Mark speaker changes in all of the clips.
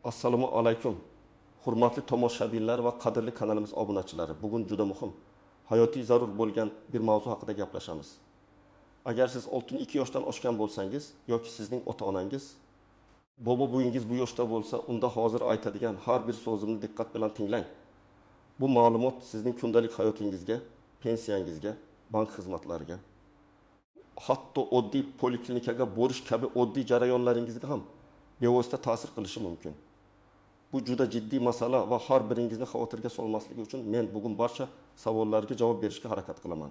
Speaker 1: Assalomu alaykum, hurmatli tomoshabinlar va qadrli kanalimiz obunachilari. Bugun juda muhim, hayotiy zarur bo'lgan bir mavzu haqida gaplashamiz. Agar siz 62 yoshdan oshgan bo'lsangiz yoki sizning ota-onangiz, bobo buvingiz bu yoshda bo'lsa, unda hozir aytadigan har bir so'zimni diqqat bilan tinglang. Bu ma'lumot sizning kundalik hayotingizga, pensiyangizga, bank xizmatlariga, hatto oddiy poliklinikaga borish kabi oddiy jarayonlaringizga ham bevosita ta'sir qilishi mumkin. Bu juda jiddiy masala va har biringizni xavotirga solmasligi uchun men bugun barcha savollarga javob berishga harakat qilaman.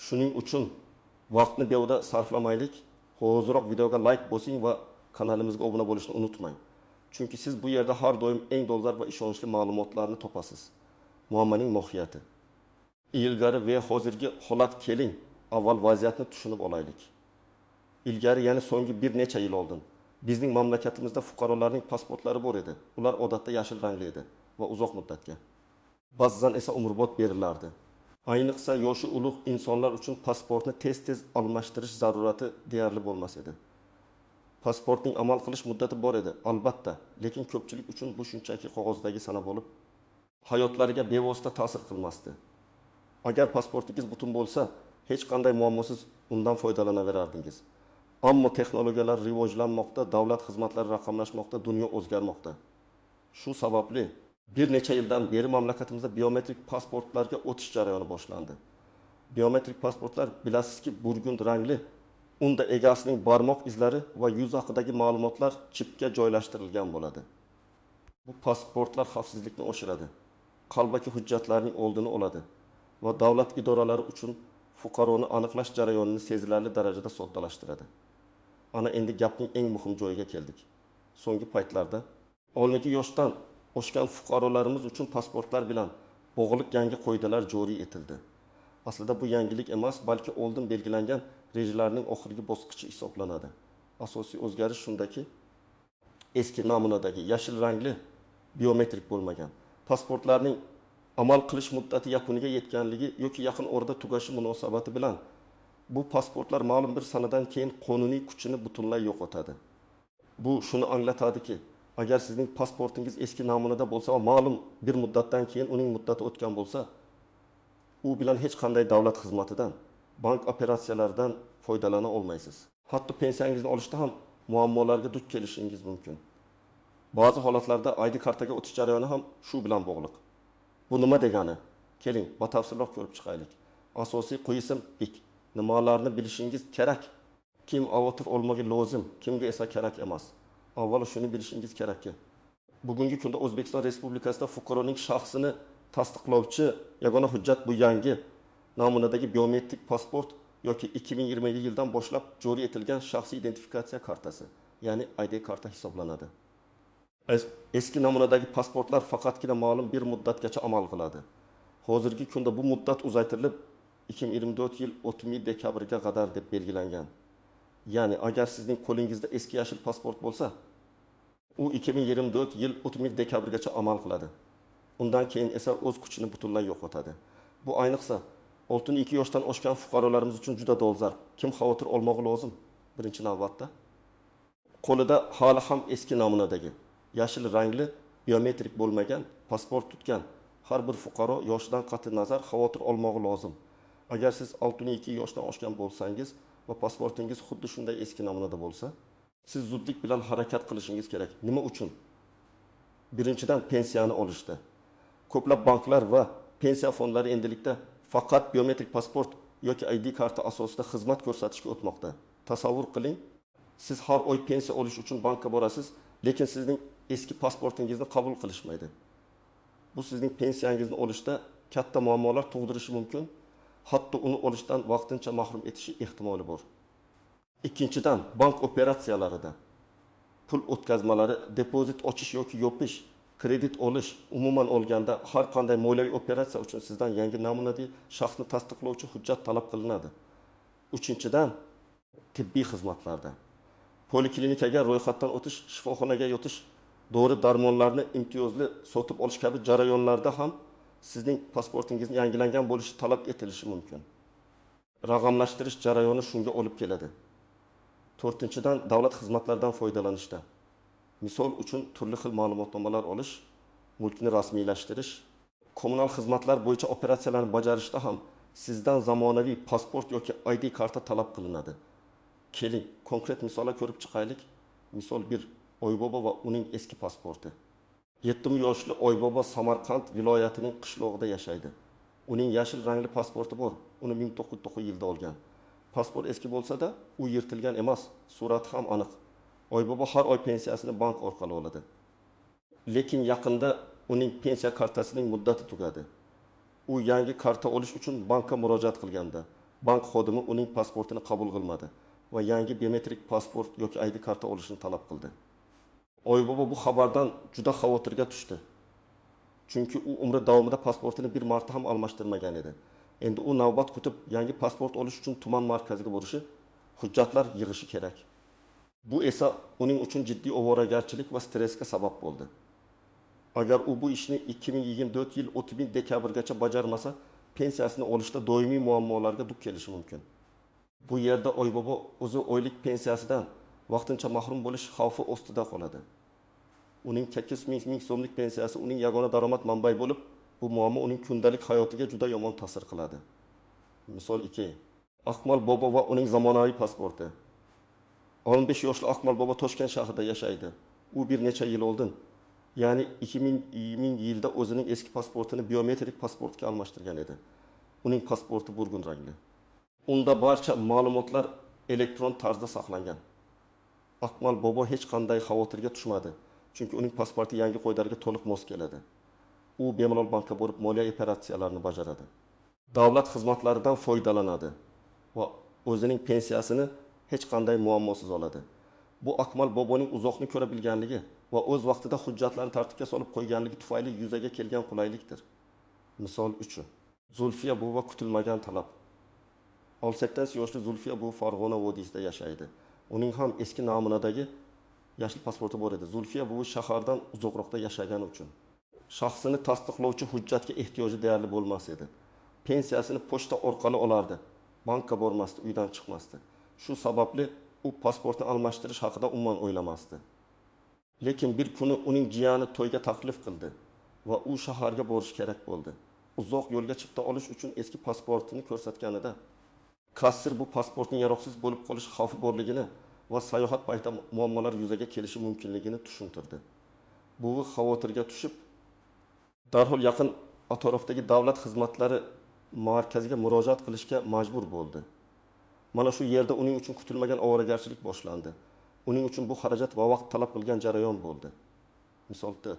Speaker 1: Shuning uchun vaqtni behuda sarflamaylik. Hoziroq videoga like bosing va kanalimizga obuna bo'lishni unutmang. Chunki siz bu yerda har doim eng dolzarb va ishonchli ma'lumotlarni topasiz. Muammoning mohiyati. Ilgari va hozirgi holat, keling, avval vaziyatni tushunib olaylik. Ilgari, ya'ni so'nggi bir necha yil oldin bizning mamlakatimizda fuqarolarning pasportlari bor edi. Ular odatda yashil rangli edi va uzoq muddatga, ba'zan esa umrbod berilardi. Ayniqsa yoshi ulug' insonlar uchun pasportni tez-tez almashtirish zarurati deyarli bo'lmas edi. Pasportning amal qilish muddati bor edi, albatta, lekin ko'pchilik uchun bu shunchaki qog'ozdagi sana bo'lib, hayotlariga bevosita ta'sir qilmasdi. Agar pasportingiz butun bo'lsa, hech qanday muammosiz undan foydalanaverardingiz. Ammo texnologiyalar rivojlanmoqda, davlat xizmatlari raqamlashmoqda, dunyo o'zgarmoqda. Shu sababli bir necha yildan beri mamlakatimizda biometrik pasportlarga o'tish jarayoni boshlandi. Biometrik pasportlar, bilasizki, burgund rangli, unda egasining barmoq izlari va yuz haqidagi ma'lumotlar chipga joylashtirilgan bo'ladi. Bu pasportlar xavfsizlikni oshiradi, qalbaki hujjatlarning oldini oladi va davlat idoralari uchun fuqaroni aniqlash jarayonini sezilarli darajada soddalashtiradi. Ana endi gapning eng muhim joyiga keldik. So'nggi paytlarda 12 yoshdan oshgan fuqarolarimiz uchun pasportlar bilan bog'liq yangi qoidalar joriy etildi. Aslida bu yangilik emas, balki oldin belgilangan rejalarning oxirgi bosqichi hisoblanadi. Asosiy o'zgarish shundaki, eski namunadagi yashil rangli biometrik bo'lmagan pasportlarning amal qilish muddati yakuniga yetganligi yoki yaqin orada tugashi munosabati bilan bu pasportlar ma'lum bir sanadan keyin qonuniy kuchini butunlay yo'qotadi. Bu shuni anglatadiki, agar sizning pasportingiz eski namunada bo'lsa va ma'lum bir muddatdan keyin uning muddati o'tgan bo'lsa, u bilan hech qanday davlat xizmatidan, bank operatsiyalaridan foydalana olmaysiz. Hatto pensiyangizni olishda ham muammolarga duch kelishingiz mumkin. Ba'zi holatlarda ID kartaga o'tish jarayoni ham shu bilan bog'liq. Bu nima degani? Keling, batafsilroq ko'rib chiqaylik. Asosiy qo'yisim ik. Nimalarni bilishingiz kerak? Kim xavotir olmog'i lozim, kimga esa kerak emas. Avvalo shuni bilishingiz kerakki, bugungi kunda O'zbekiston Respublikasida fuqaroning shaxsini tasdiqlovchi yagona hujjat bu yangi namunadagi biometrik pasport yoki 2020 yildan boshlab joriy etilgan shaxsiy identifikatsiya kartasi, ya'ni ID karta hisoblanadi. Eski namunadagi pasportlar faqatgina ma'lum bir muddatgacha amal qiladi. Hozirgi kunda bu muddat uzaytirilib 2024 yil 30 dekabrga qadar deb belgilangan. Ya'ni agar sizning qo'lingizda eski yashil pasport bo'lsa, u 2024 yil 30 dekabrgacha amal qiladi. Undan keyin esa o'z kuchini butunlay yo'qotadi. Bu ayniqsa 62 yoshdan oshgan fuqarolarimiz uchun juda dolzarb. Kim xavotir olmog'i lozim? Birinchi navbatda qo'lida hali ham eski namunadagi yashil rangli biometrik bo'lmagan pasport tutgan har bir fuqaro yoshidan qat'i nazar xavotir olmog'i lozim. Agar siz 62 yoshdan oshgan bo'lsangiz va pasportingiz xuddi shunday eski namunada bo'lsa, siz zudlik bilan harakat qilishingiz kerak. Nima uchun? Birinchidan, pensiyani olishda. Ko'plab banklar va pensiya fondlari endilikda faqat biometrik pasport yoki ID karta asosida xizmat ko'rsatishga o'tmoqda. Tasavvur qiling, siz har oy pensiya olish uchun bankka borasiz, lekin sizning eski pasportingizni qabul qilishmaydi. Bu sizning pensiyangizni olishda katta muammolar tug'dirishi mumkin. Hatto uni olishdan vaqtincha mahrum etishi ehtimoli bor. Ikkinchidan, bank operatsiyalarida pul o'tkazmalari, depozit ochish yoki yopish, kredit olish, umuman olganda har qanday moliyaviy operatsiya uchun sizdan yangi namunadagi shaxsni tasdiqlovchi hujjat talab qilinadi. Uchinchidan, tibbiy xizmatlarda poliklinikaga ro'yxatdan o'tish, shifoxonaga yotish, dori darmonlarni imtiyozli sotib olish kabi jarayonlarda ham sizning pasportingizni yangilangan bo'lishi talab etilishi mumkin. Raqamlashtirish jarayoni shunga olib keladi. To'rtinchidan, davlat xizmatlaridan foydalanishda. Misol uchun turli xil ma'lumotnomalar olish, mulkni rasmiylashtirish, kommunal xizmatlar bo'yicha operatsiyalarni bajarishda ham sizdan zamonaviy pasport yoki ID karta talab qilinadi. Keling, konkret misollar ko'rib chiqaylik. Misol 1. Oybobo va uning eski pasporti. 7 yoshli Oybobo Samarqand viloyatining qishlog'ida yashaydi. Uning yashil rangli pasporti bor. Uni 1909 yilda olgan. Pasport eski bo'lsa-da, u yirtilgan emas, surati ham aniq. Oybobo har oy pensiyasini bank orqali oladi. Lekin yaqinda uning pensiya kartasining muddati tugadi. U yangi karta olish uchun bankka murojaat qilganda, bank xodimi uning pasportini qabul qilmadi va yangi biometrik pasport yoki ID karta olishni talab qildi. Oybobo bu xabardan juda xavotirga tushdi. Chunki u umri davomida pasportini bir marta ham almashtirmagan edi. Endi u navbat kutib yangi pasport olish uchun tuman markaziga borishi, hujjatlar yig'ishi kerak. Bu esa uning uchun jiddiy ovoragarchilik va stressga sabab bo'ldi. Agar u bu ishni 2024 yil 31 dekabrgacha bajarmasa, pensiyasini olishda doimiy muammolarga duch kelishi mumkin. Bu yerda Oybobo o'zi oylik pensiyasidan vaqtincha mahrum bo'lish xavfi ostida qoladi. Uning 8 ming so'mlik pensiyasi uning yagona daromad manbai bo'lib, bu muammo uning kundalik hayotiga juda yomon ta'sir qiladi. Misol 2. Akmal bobo va uning zamonaviy pasporti. 15 yoshli Akmal bobo Toshkent shahrida yashaydi. U bir necha yil oldin, ya'ni 2000 yilda o'zining eski pasportini biometrik pasportga almashtirgan edi. Uning pasporti burgun rangli. Unda barcha ma'lumotlar elektron tarzda saqlangan. Akmal bobo hech qanday xavotirga tushmadi, chunki uning pasporti yangi qoidalarga to'liq mos keladi. U bemalol bankka borib moliya operatsiyalarini bajaradi. Davlat xizmatlaridan foydalanadi va o'zining pensiyasini hech qanday muammosiz oladi. Bu Akmal boboning uzoqni ko'ra bilganligi va o'z vaqtida hujjatlarni tartibga solib qo'yganligi tufayli yuzaga kelgan qulaylikdir. Misol 3. Zulfiya buva kutilmagan talab. 18 yoshli Zulfiya buva Farg'ona vodiysida yashaydi. Uning ham eski namunadagi yashil pasporti bor edi. Zulfiya buvi shahardan uzoqroqda yashagani uchun shaxsini tasdiqlovchi hujjatga ehtiyoji deyarli bo'lmas edi. Pensiyasini pochta orqali olardi. Bankka bormasdi, uydan chiqmasdi. Shu sababli u pasportni almashtirish haqida umuman o'ylamasdi. Lekin bir kuni uning jiyani to'yga taklif qildi va u shaharga borish kerak bo'ldi. Uzoq yo'lga chipta olish uchun eski pasportini ko'rsatganida kassir bu pasportning yaroqsiz bo'lib qolish xavfi borligini va sayohat paytida muammolar yuzaga kelishi mumkinligini tushuntirdi. Buvi xavotirga tushib, darhol yaqin atrofdagi davlat xizmatlari markaziga murojaat qilishga majbur bo'ldi. Mana shu yerda uning uchun kutilmagan ovoragarchilik boshlandi. Uning uchun bu xarajat va vaqt talab qilgan jarayon bo'ldi. Misol 4.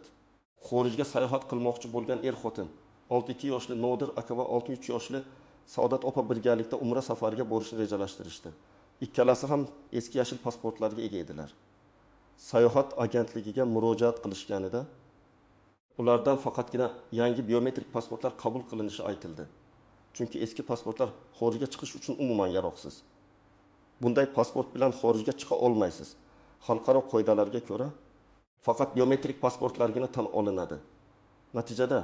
Speaker 1: Xorijga sayohat qilmoqchi bo'lgan er-xotin, 62 yoshli Nodir aka va 63 yoshli Saodat opa birgalikda umra safariga borishni rejalashtirishdi. Ikkalasi ham eski yashil pasportlarga ega edilar. Sayohat agentligiga murojaat qilishganida ulardan faqatgina yangi biometrik pasportlar qabul qilinishi aytildi. Chunki eski pasportlar xorijga chiqish uchun umuman yaroqsiz. Bunday pasport bilan xorijga chiqa olmaysiz. Xalqaro qoidalarga ko'ra faqat biometrik pasportlargina tan olinadi. Natijada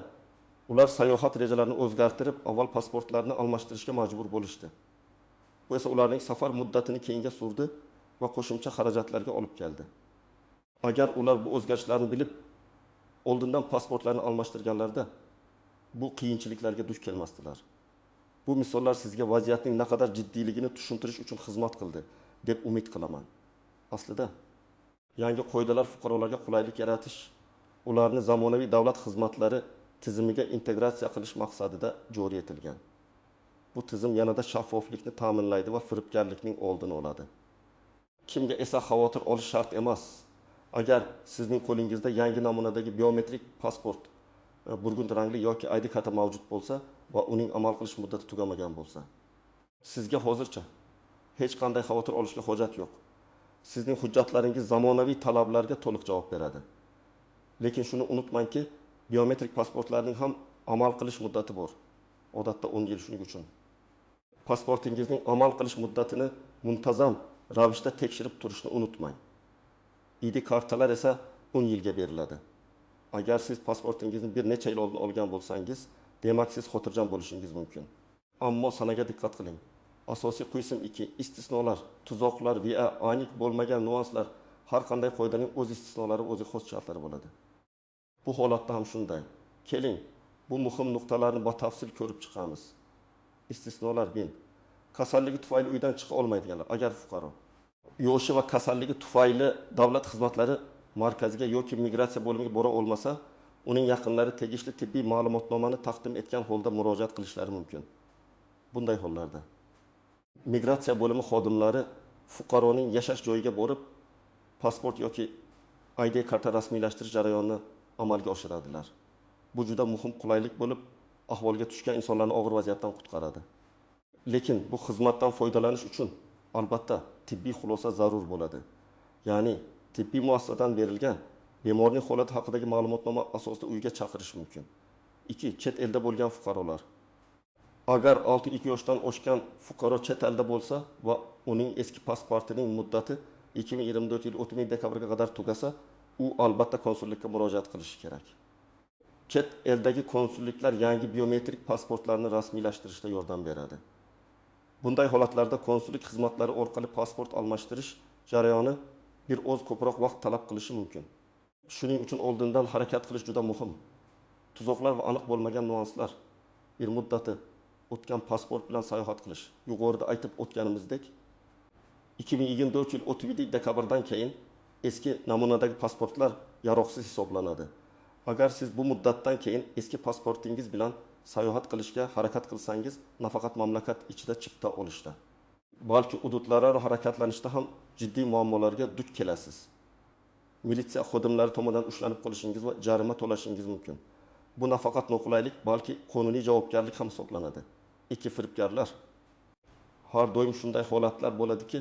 Speaker 1: ular sayohat rejalarini o'zgartirib, avval pasportlarni almashtirishga majbur bo'lishdi. Bu esa ularning safar muddatini keyinga surdi va qo'shimcha xarajatlarga olib keldi. Agar ular bu o'zgarishlarni bilib, oldindan pasportlarni almashtirganlarida bu qiyinchiliklarga duch kelmasdilar. Bu misollar sizga vaziyatning naqadar jiddiyligini tushuntirish uchun xizmat qildi deb umid qilaman. Aslida yangi qoidalar fuqarolarga qulaylik yaratish, ularni zamonaviy davlat xizmatlari tizimiga integratsiya qilish maqsadida joriy etilgan. Bu tizim yanada shaffoflikni ta'minlaydi va firibgarlikning oldini oladi. Kimga esa xavotir olish shart emas. Agar sizning qo'lingizda yangi namunadagi biometrik pasport, burgut rangli yoki ID karta mavjud bo'lsa va uning amal qilish muddati tugamagan bo'lsa, sizga hozircha hech qanday xavotir olishga hojat yo'q. Sizning hujjatlaringiz zamonaviy talablarga to'liq javob beradi. Lekin shuni unutmangki, biometrik pasportlarning ham amal qilish muddati bor. Odatda 10 yil shuning uchun. Pasportingizning amal qilish muddatini muntazam ravishda tekshirib turishni unutmang. ID kartalar esa 10 yilga beriladi. Agar siz pasportingizni bir necha yil oldin olgan bo'lsangiz, demak siz xotirjam bo'lishingiz mumkin. Ammo sanaga diqqat qiling. Asosiy qism 2 istisnolar, tuzoqlar va aniq bo'lmagan nuanslar Har qanday qoidaning o'z istisnolari, o'ziga xos shartlari bo'ladi. Bu holatda ham shunday. Keling, bu muhim nuqtalarni batafsil ko'rib chiqamiz. Istisnolar 1. Kasalligi tufayli uydan chiqa olmaydiganlar, agar fuqaro yoshi va kasalligi tufayli davlat xizmatlari markaziga yoki migratsiya bo'limiga bora olmasa, uning yaqinlari tegishli tibbiy ma'lumotnomani taqdim etgan holda murojaat qilishlari mumkin. Bunday hollarda migratsiya bo'limi xodimlari fuqaroning yashash joyiga borib, pasport yoki ID karta rasmiylashtirish jarayonini amalga oshiradilar. Bu juda muhim qulaylik bo'lib, ahvolga tushgan insonlarni og'ir vaziyatdan qutqaradi. Lekin bu xizmatdan foydalanish uchun albatta tibbiy xulosa zarur bo'ladi. Ya'ni tibbiy muassasadan berilgan bemorning holati haqidagi ma'lumotnoma asosida uyga chaqirish mumkin. 2. Chet elda bo'lgan fuqarolar. Agar 62 yoshdan oshgan fuqaro chet elda bo'lsa va uning eski pasportining muddati 2024 yil 30 dekabrga qadar tugasa, u albatta konsullikka murojaat qilishi kerak. Chet eldagi konsulliklar yangi biometrik pasportlarni rasmiylashtirishda yordam beradi. Bunday holatlarda konsullik xizmatlari orqali pasport almashtirish jarayoni bir oz ko'proq vaqt talab qilishi mumkin. Shuning uchun oldindan harakat qilish juda muhim. Tuzoqlar va aniq bo'lmagan nuanslar. Bir muddati o'tgan pasport bilan sayohat qilish. Yuqorida aytib o'tganimizdek, 2024 yil 31 dekabrdan keyin eski namunadagi pasportlar yaroqsiz hisoblanadi. Agar siz bu muddatdan keyin eski pasportingiz bilan sayohat qilishga harakat qilsangiz, nafaqat mamlakat ichida chipta olishda, balki hududlararo harakatlanishda ham jiddiy muammolarga duch kelasiz. Militsiya xodimlari tomonidan ushlanib qolishingiz va jarima to'lashingiz mumkin. Bu nafaqat noqulaylik, balki qonuniy javobgarlik ham hisoblanadi. 2. Firibgarlar. Har doim shunday holatlar bo'ladiki,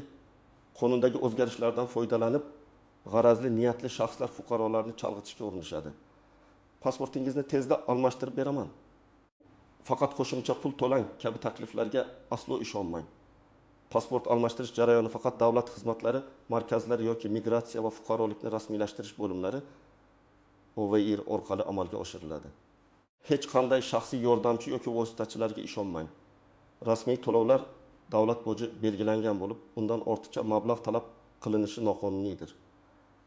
Speaker 1: qonundagi o'zgarishlardan foydalanib, g'arazli niyatli shaxslar fuqarolarni chalg'itishga urinishadi. Pasportingizni tezda almashtirib beraman, faqat qo'shimcha pul to'lang kabi takliflarga aslo ishonmang. Pasport almashtirish jarayoni faqat davlat xizmatlari markazlari yoki migratsiya va fuqarolikni rasmiylashtirish bo'limlari OVIR orqali amalga oshiriladi. Hech qanday shaxsiy yordamchi yoki vositachilarga ishonmang. Rasmiy to'lovlar davlat boji belgilangan bo'lib, undan ortiqcha mablag' talab qilinishi noqonuniydir.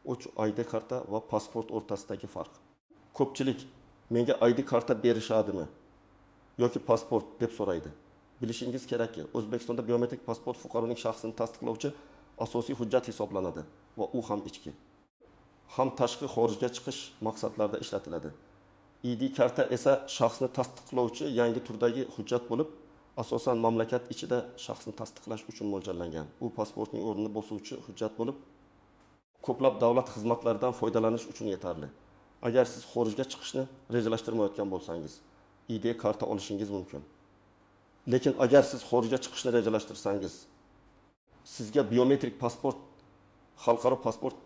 Speaker 1: 3. ID karta va pasport o'rtasidagi farq. Ko'pchilik menga ID karta berishadimi yoki pasport deb so'raydi. Bilishingiz kerakki, O'zbekistonda biometrik pasport fuqaroning shaxsini tasdiqlovchi asosiy hujjat hisoblanadi va u ham ichki, ham tashqi xorijga chiqish maqsadlarida ishlatiladi. ID karta esa shaxsni tasdiqlovchi yangi turdagi hujjat bo'lib, asosan mamlakat ichida shaxsni tasdiqlash uchun mo'ljallangan. U pasportning o'rnini bosuvchi hujjat bo'lib, ko'plab davlat xizmatlaridan foydalanish uchun yetarli. Agar siz xorijga chiqishni rejalashtirmayotgan bo'lsangiz, ID karta olishingiz mumkin. Lekin agar siz xorijga chiqishni rejalashtirsangiz, sizga biometrik pasport, xalqaro pasport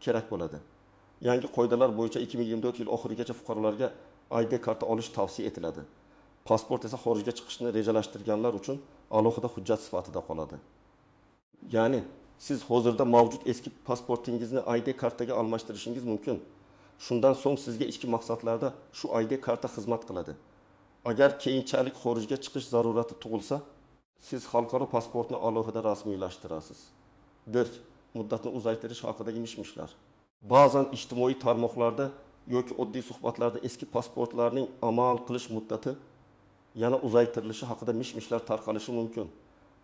Speaker 1: kerak bo'ladi. Yangi qoidalar bo'yicha 2024 yil oxirigacha fuqarolarga ID karta olish tavsiya etiladi. Pasport esa xorijga chiqishni rejalashtirganlar uchun alohida hujjat sifatida qoladi. Ya'ni siz hozirda mavjud eski pasportingizni ID kartaga almashtirishingiz mumkin. Shundan so'ng sizga ichki maqsadlarda shu ID karta xizmat qiladi. Agar keyinchalik xorijga chiqish zarurati tug'ilsa, siz xalqaro pasportni alohida rasmiylashtirasiz. 4. Muddatni uzaytirish haqidagi mish-mishlar. Ba'zan ijtimoiy tarmoqlarda yoki oddiy suhbatlarda eski pasportlarning amal qilish muddati yana uzaytirilishi haqida mish-mishlar tarqalishi mumkin.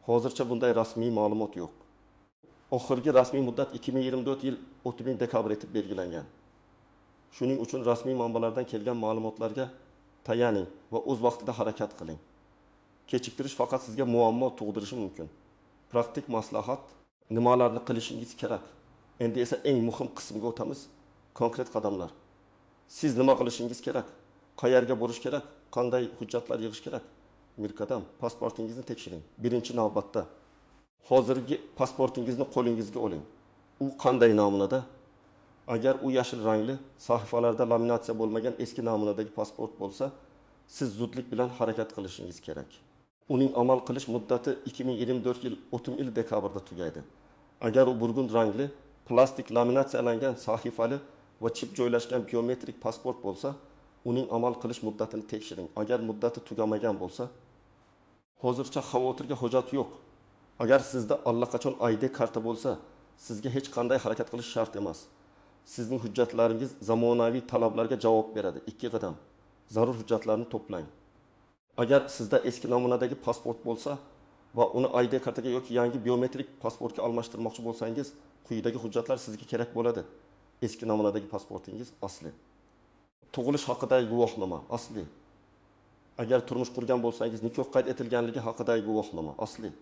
Speaker 1: Hozircha bunday rasmiy ma'lumot yo'q. Oxirgi rasmiy muddat 2024 yil 30 dekabr etib belgilangan. Shuning uchun rasmiy manbalardan kelgan ma'lumotlarga tayaning va o'z vaqtida harakat qiling. Kechiktirish faqat sizga muammo tug'dirishi mumkin. Praktik maslahat: nimalarni qilishingiz kerak? Endi esa eng muhim qismga o'tamiz, konkret qadamlar. Siz nima qilishingiz kerak? Qayerga borish kerak? Qanday hujjatlar yig'ish kerak? Mirqadam, pasportingizni tekshiring. Birinchi navbatda hozirgi pasportingizni qo'lingizga oling. U qanday namunada? Agar u yashil rangli, sahifalarda laminatsiya bo'lmagan eski namunadagi pasport bo'lsa, siz zudlik bilan harakat qilishingiz kerak. Uning amal qilish muddati 2024 yil 30 dekabrda tugaydi. Agar u burgun rangli, plastik laminatsiyalangan sahifali va chip joylashgan biometrik pasport bo'lsa, uning amal qilish muddatini tekshiring. Agar muddati tugamagan bo'lsa, hozircha xavotirga hojat yo'q. Agar sizda allaqachon ID karta bo'lsa, sizga hech qanday harakat qilish shart emas. Sizning hujjatlaringiz zamonaviy talablarga javob beradi. 2 qadam. Zarur hujjatlarni to'plang. Agar sizda eski namunadagi pasport bo'lsa va uni ID kartaga yoki yangi biometrik pasportga almashtirmoqchi bo'lsangiz, quyidagi hujjatlar sizga kerak bo'ladi. Eski namunadagi pasportingiz asli. Tug'ilish haqidagi guvohnoma asli. Agar turmush qurgan bo'lsangiz, nikoh qayd etilganligi haqidagi guvohnoma asli.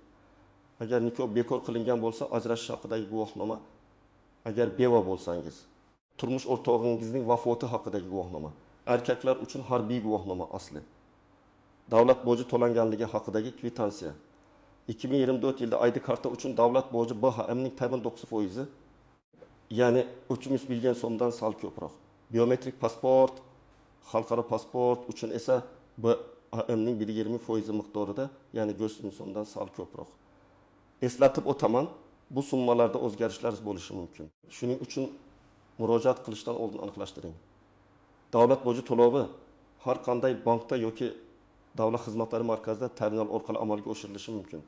Speaker 1: Agar nikoh bekor qilingan bo'lsa, ajrashish haqidagi guvohnoma. Agar beva bo'lsangiz, turmush o'rtog'ingizning vafoti haqidagi guvohnoma. Erkaklar uchun harbiy guvohnoma asli. Davlat boji to'langanligi haqidagi kvitansiya. 2024 yilda ID karta uchun davlat boji BHMning 9%, ya'ni 300 million so'mdan sal ko'proq. Biometrik pasport, xalqaro pasport uchun esa BHMning 1,5% miqdorida, ya'ni 400 ming so'mdan sal ko'proq. Eslatib o'taman, bu summalarda o'zgarishlar bo'lishi mumkin. Shuning uchun murojaat qilishdan oldin aniqlashtiring. Davlat boji to'lovi har qanday bankda yoki davlat xizmatlari markazida terminal orqali amalga oshirilishi mumkin.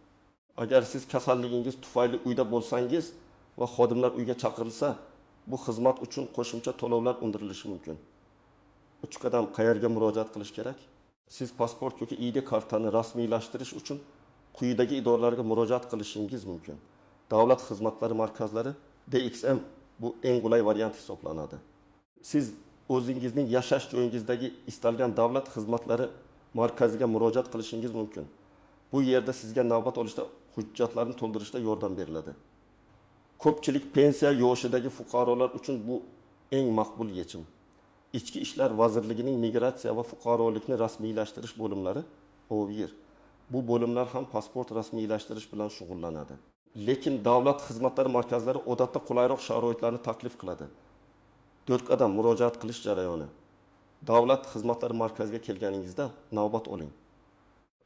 Speaker 1: Agar siz kasalligingiz tufayli uyda bo'lsangiz va xodimlar uyga chaqirilsa, bu xizmat uchun qo'shimcha to'lovlar undirilishi mumkin. 3 qadam. Qayerga murojaat qilish kerak? Siz pasport yoki ID kartani rasmiylashtirish uchun quyidagi idoralarga murojaat qilishingiz mumkin. Davlat xizmatlari markazlari DXM bu eng qulay variant hisoblanadi. Siz o'zingizning yashash joyingizdagi istalgan davlat xizmatlari markaziga murojaat qilishingiz mumkin. Bu yerda sizga navbat olishda, hujjatlarni to'ldirishda yordam beriladi. Ko'pchilik pensiya yoshidagi fuqarolar uchun bu eng maqbul yechim. Ichki ishlar vazirligining migratsiya va fuqarolikni rasmiylashtirish bo'limlari OVIR. Bu bo'limlar ham pasport rasmiylashtirish bilan shug'ullanadi. Lekin davlat xizmatlari markazlari odatda qulayroq sharoitlarni taklif qiladi. 4 qadam. Murojaat qilish jarayoni. Davlat xizmatlari markaziga kelganingizda navbat oling.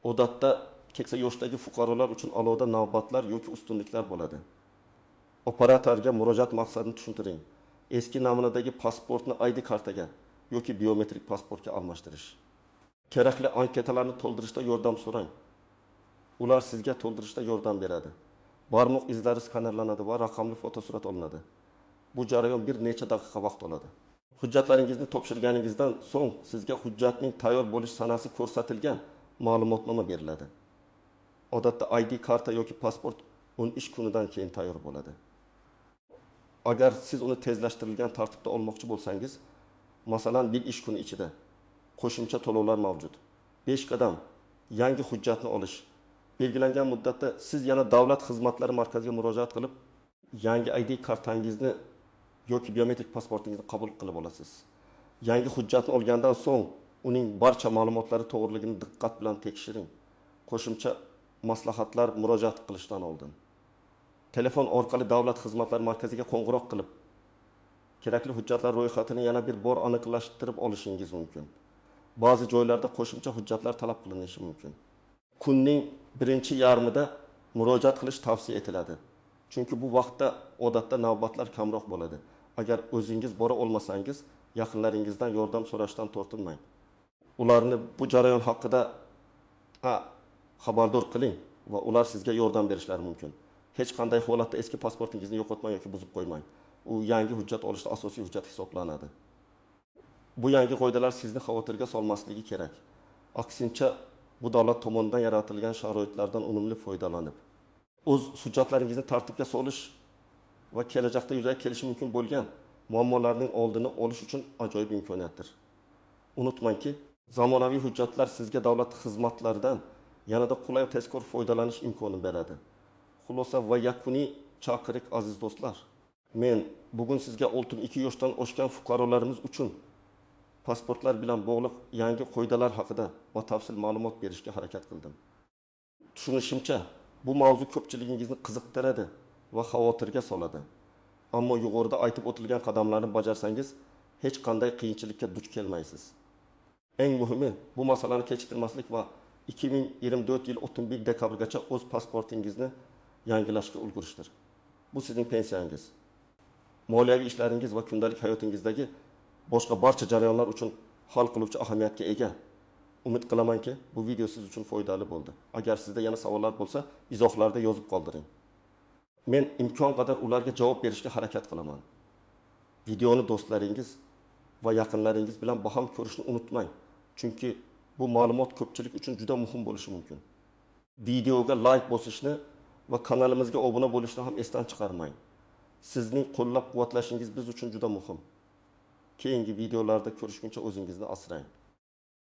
Speaker 1: Odatda keksa yoshdagi fuqarolar uchun alohida navbatlar yoki ustunliklar bo'ladi. Operatorga murojaat maqsadini tushuntiring. Eski namunadagi pasportni ID kartaga yoki biometrik pasportga almashtirish. Kerakli anketalarni to'ldirishda yordam so'rang. Ular sizga to'ldirishda yordam beradi. Barmoq izlari skanerlanadi va raqamli fotosurat olinadi. Bu jarayon bir necha daqiqa vaqt oladi. Hujjatlaringizni topshirganingizdan so'ng sizga hujjatning tayyor bo'lish sanasi ko'rsatilgan ma'lumotnoma beriladi. Odatda ID karta yoki pasport 10 ish kunidan keyin tayyor bo'ladi. Agar siz uni tezlashtirilgan tartibda olmoqchi bo'lsangiz, masalan, bir ish kuni ichida qo'shimcha to'lovlar mavjud. 5 qadam. Yangi hujjatni olish. Belgilangan muddatda siz yana davlat xizmatlari markaziga murojaat qilib, yangi ID kartangizni yoki biometrik pasportingizni qabul qilib olasiz. Yangi hujjatni olgandan so'ng uning barcha ma'lumotlari to'g'riligini diqqat bilan tekshiring. Qo'shimcha maslahatlar murojaat qilishdan oldin. Telefon orqali davlat xizmatlari markaziga qo'ng'iroq qilib, kerakli hujjatlar ro'yxatini yana bir bor aniqlashtirib olishingiz mumkin. Ba'zi joylarda qo'shimcha hujjatlar talab qilinishi mumkin. Kunning birinchi yarmida murojaat qilish tavsiya etiladi. Chunki bu vaqtda odatda navbatlar kamroq bo'ladi. Agar o'zingiz bora olmasangiz, yaqinlaringizdan yordam so'rashdan tortinmang. Ularni bu jarayon haqida xabardor qiling va ular sizga yordam berishlari mumkin. Hech qanday holatda eski pasportingizni yo'qotmang yoki buzib qo'ymang. U yangi hujjat olishda asosiy hujjat hisoblanadi. Bu yangi qoidalar sizni xavotirga solmasligi kerak. Aksincha, bu davlat tomonidan yaratilgan sharoitlardan unumli foydalanib, o'z hujjatlaringizni tartibga solish va kelajakda yuzaga kelishi mumkin bo'lgan muammolarning oldini olish uchun ajoyib imkoniyatdir. Unutmangki, zamonaviy hujjatlar sizga davlat xizmatlaridan yanada qulay va tezkor foydalanish imkonini beradi. Xulosa va yakuniy chaqiriq, aziz do'stlar. Men bugun sizga 62 yoshdan oshgan fuqarolarimiz uchun pasportlar bilan bog'liq yangi qoidalar haqida batafsil ma'lumot berishga harakat qildim. Tushunishimcha, bu mavzu ko'pchiligingizni qiziqtiradi va xavotirga soladi. Ammo yuqorida aytib o'tilgan qadamlarni bajarsangiz, hech qanday qiyinchilikka duch kelmaysiz. Eng muhimi, bu masalani kechiktirmaslik va 2024 yil 31 dekabrgacha o'z pasportingizni yangilashga ulgurishdir. Bu sizning pensiyangiz, moliyaviy ishlaringiz va kundalik hayotingizdagi boshqa barcha jarayonlar uchun hal qiluvchi ahamiyatga ega. Umid qilamanki, bu video siz uchun foydali bo'ldi. Agar sizda yana savollar bo'lsa, izohlarda yozib qoldiring. Men imkon qadar ularga javob berishga harakat qilaman. Videoni do'stlaringiz va yaqinlaringiz bilan baham ko'rishni unutmang, chunki bu ma'lumot ko'pchilik uchun juda muhim bo'lishi mumkin. Videoga like bosishni va kanalimizga obuna bo'lishni ham esdan chiqarmang. Sizning qo'llab-quvvatlashingiz biz uchun juda muhim. Keyingi videolarda ko'rishguncha o'zingizni asrang.